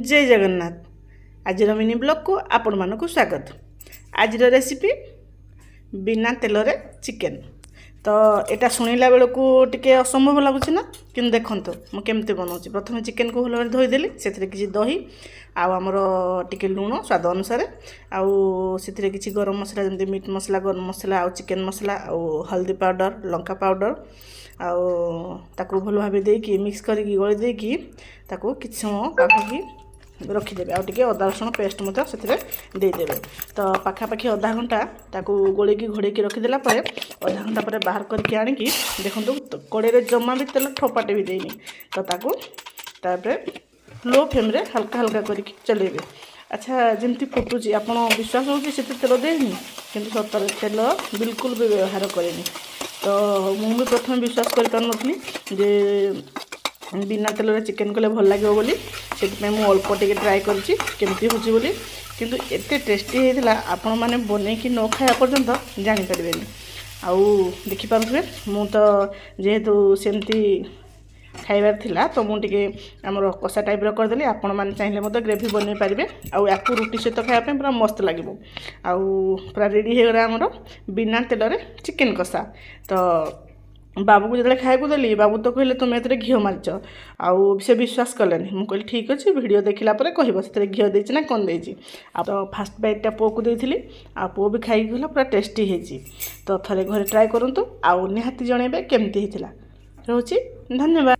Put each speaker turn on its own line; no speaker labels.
ଜୟ ଜଗନ୍ନାଥ। ଆଜିର ମିନି ବ୍ଲଗ୍କୁ ଆପଣମାନଙ୍କୁ ସ୍ୱାଗତ। ଆଜିର ରେସିପି ବିନା ତେଲରେ ଚିକେନ୍। ତ ଏଇଟା ଶୁଣିଲା ବେଳକୁ ଟିକେ ଅସମ୍ଭବ ଲାଗୁଛି ନା? କିନ୍ତୁ ଦେଖନ୍ତୁ ମୁଁ କେମିତି ବନାଉଛି। ପ୍ରଥମେ ଚିକେନ୍କୁ ଭଲ ଭାବରେ ଧୋଇଦେଲି। ସେଥିରେ କିଛି ଦହି ଆଉ ଆମର ଟିକେ ଲୁଣ ସ୍ୱାଦ ଅନୁସାରେ, ଆଉ ସେଥିରେ କିଛି ଗରମ ମସଲା, ଯେମିତି ମିଟ୍ ମସଲା, ଗରମ ମସଲା ଆଉ ଚିକେନ୍ ମସଲା ଆଉ ହଳଦୀ ପାଉଡ଼ର, ଲଙ୍କା ପାଉଡ଼ର, ଆଉ ତାକୁ ଭଲ ଭାବେ ଦେଇକି ମିକ୍ସ କରିକି ଗୋଳେଇ ଦେଇକି ତାକୁ କିଛି ସମୟ ପାଖାପାଖି ରଖିଦେବେ। ଆଉ ଟିକେ ଅଦା ରସୁଣ ପେଷ୍ଟ ମଧ୍ୟ ସେଥିରେ ଦେଇଦେବେ। ତ ପାଖାପାଖି ଅଧା ଘଣ୍ଟା ତାକୁ ଗୋଳେଇକି ଘୋଡ଼େଇକି ରଖିଦେଲା ପରେ, ଅଧା ଘଣ୍ଟା ପରେ ବାହାର କରିକି ଆଣିକି ଦେଖନ୍ତୁ, କଡ଼େଇରେ ଜମା ବି ତେଲ ଠୋପାଟେ ବି ଦେଇନି। ତ ତାକୁ ତାପରେ ଲୋ ଫ୍ଲେମ୍ରେ ହାଲକା ହାଲକା କରିକି ଚଲେଇବେ। ଆଚ୍ଛା, ଯେମିତି ଫୁଟୁଛି, ଆପଣ ବିଶ୍ୱାସ ହେଉଛି ସେଥିରେ ତେଲ ଦେଇନି? କିନ୍ତୁ ସତରେ ତେଲ ବିଲକୁଲ ବି ବ୍ୟବହାର କରିନି। ତ ମୁଁ ବି ପ୍ରଥମେ ବିଶ୍ୱାସ କରିପାରୁନଥିଲି ଯେ ବିନା ତେଲରେ ଚିକେନ୍ କଲେ ଭଲ ଲାଗିବ ବୋଲି। ସେଥିପାଇଁ ମୁଁ ଅଳ୍ପ ଟିକେ ଟ୍ରାଏ କରିଛି କେମିତି ହେଉଛି ବୋଲି। କିନ୍ତୁ ଏତେ ଟେଷ୍ଟି ହେଇଥିଲା, ଆପଣମାନେ ବନେଇକି ନ ଖାଇବା ପର୍ଯ୍ୟନ୍ତ ଜାଣିପାରିବେନି। ଆଉ ଦେଖିପାରୁଥିବେ, ମୁଁ ତ ଯେହେତୁ ସେମିତି ଖାଇବାର ଥିଲା, ତ ମୁଁ ଟିକେ ଆମର କଷା ଟାଇପ୍ର କରିଦେଲି। ଆପଣମାନେ ଚାହିଁଲେ ମଧ୍ୟ ଗ୍ରେଭି ବନେଇ ପାରିବେ। ଆଉ ୟାକୁ ରୁଟି ସହିତ ଖାଇବା ପାଇଁ ପୁରା ମସ୍ତ ଲାଗିବ। ଆଉ ପୁରା ରେଡ଼ି ହେଇଗଲା ଆମର ବିନା ତେଲରେ ଚିକେନ୍ କଷା। ତ ବାବୁକୁ ଯେତେବେଳେ ଖାଇବାକୁ ଦେଲି, ବାବୁ ତ କହିଲେ, "ତୁମେ ଏଥିରେ ଘିଅ ମାରିଛ।" ଆଉ ସେ ବିଶ୍ୱାସ କଲେନି। ମୁଁ କହିଲି, "ଠିକ୍ ଅଛି, ଭିଡ଼ିଓ ଦେଖିଲା ପରେ କହିବ ସେଥିରେ ଘିଅ ଦେଇଛି ନା କ'ଣ ଦେଇଛି।" ଆଉ ତ ଫାଷ୍ଟ ବାଇଟ୍ଟା ପୁଅକୁ ଦେଇଥିଲି, ଆଉ ପୁଅ ବି ଖାଇକି କହିଲା, "ପୁରା ଟେଷ୍ଟି ହେଇଛି।" ତ ଥରେ ଘରେ ଟ୍ରାଏ କରନ୍ତୁ ଆଉ ନିହାତି ଜଣେଇବେ କେମିତି ହେଇଥିଲା। ରହୁଛି, ଧନ୍ୟବାଦ।